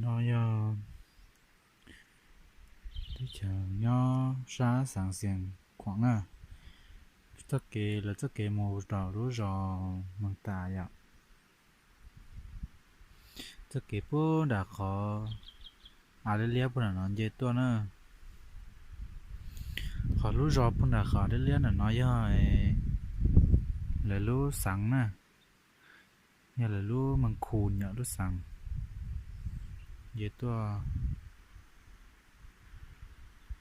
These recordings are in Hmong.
No yog teb chaws nyob sab xeev Xias Khuam na. Txoj kev, lawv txoj kev mus rau lub zos Moos Tas yom. Txoj kev puag nram qhov av liab liab puag nram no nce tuaj na. Qhov lub zos puag nram qhov av liab liab nram no yog lawv lub xeev na, yog lawv lub Moos Khus yom, lub xeev. Nce tuaj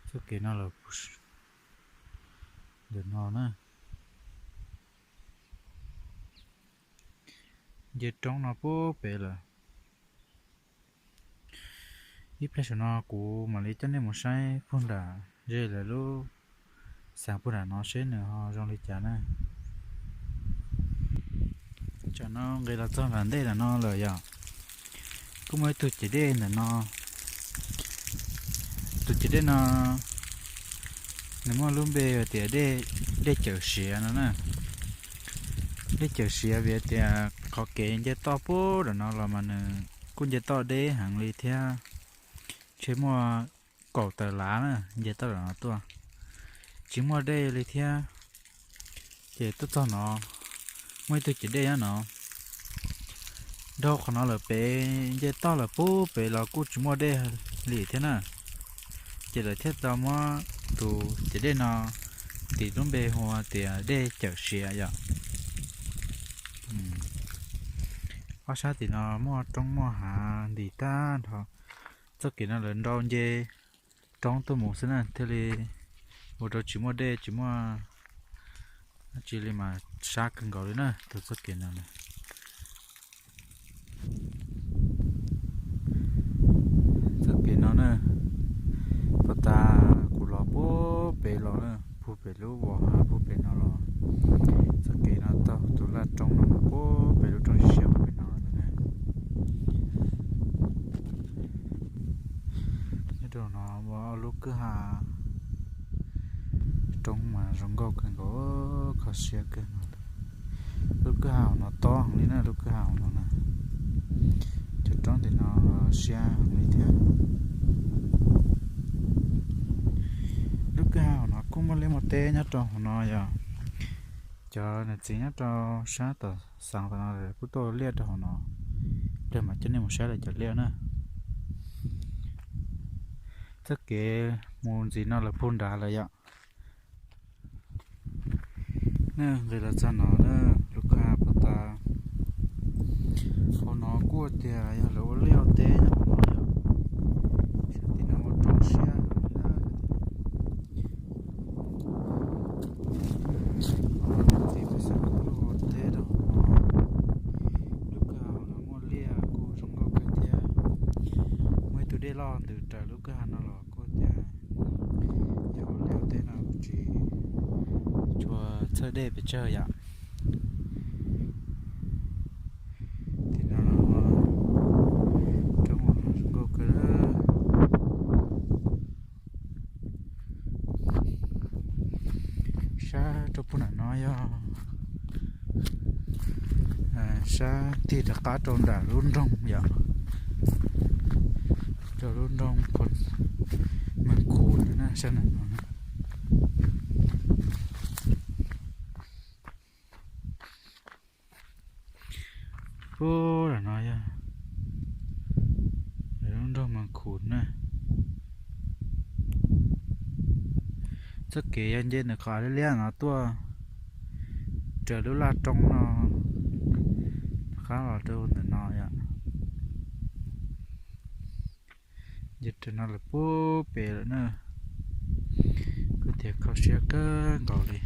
txoj kev no lawm, ntawm no na. Nce roob no puag pem lawm. Ib pliag saum no kuv mam li coj nej mus saib puag nram ze lawv lub xeev puag nram no seb nws ho zoo li cas na. Tsam no nqis los txog nram ntej ntawm no lawm yom. Kuj muaj ib tug ciam dej ntawm no. Tus ciam dej no nws muaj lub npe tias dej Cawm Siav no na. Dej Cawm Siav vim tias qhov kev nce toj puag nram no los mas nws kuj nce toj deb heev li thiab. Ntshe muaj kaum tawm lav na nce toj nram no tuaj, tsis muaj dej li thiab. Ces tuaj txog no muaj ib tug ciam dej nyob no. Dhau qhov no lawm pem nce toj lawm puag pem los kuj tsis muaj dej li thiab na. Ces lawv thiaj tau muab tus ciam dej no tis lub npe hu tias dej Cawm Siav yom. Ob sab tim no muaj roob muaj hav ntim tag nrho. Txoj kev no lawv nrau nce roob tuaj mus xwb na thiaj li ua rau tsis muaj dej tsis muaj dab tsi li mas sab kawg nkaus li na tus txoj kev no na. Txoj kev no na, puag ta kuv los puag pem los na, puag pem lub vos hav puag pem no los, txoj kev no taug tus laj roob no mus puag pem lub roob siab puag pem no lawm na. Nyob rau no muaj ob lub kwj ha, roob mas zoo nkauj kawg nkaus, kho siab kawg nkaus. Lub kwj ha hauv no tob heev li na, lub kwj ha hauv no na, cov roob tim no siab heev li thiab. Lub kwj ha hauv no kuj muaj liaj muaj teb nyob rau hauv no yom. Cov niam txiv nyob rau sab tom xeev tom no kuj tuaj liaj rau hauv no, pliag mam coj nej mus saib lawv cov liaj na. Txoj kev mus ntxiv no lawm puag nrad lawm yom. Nej nqis los txog no na, lub kwj ha puag ta. Hauv no kuj tias yog lawv ua liaj ua teb nyob hauv no yom. Tim no ua roob siab li na. Txiv peb xeem kuj ua teb rau hauv no. Lub kwj ha hauv no muaj liaj kuj zoo nkauj kawg thiab. Muaj ib tug dej loj ntws raws lub kwj ha no los kuj tias yog ua liaj ua teb no tsis tshua txhawj dej pes tsawg yom. Tim no roob zoo nkauj kawg. Sab rau puag nram no yog sab tig rov qab rau nram lub nroog yom, rau lub nroog Mees Khus na sab nram no. Puag nram no yog lub nroog Mees Khus na. Txoj kev yog nce ntawm qhov liab liab no tuaj raws lub laj roob no rov qab los rau ntawm no yom. Nce raws no lawm puag pem lawm na, kuj tias kho siab kawg nkaus li.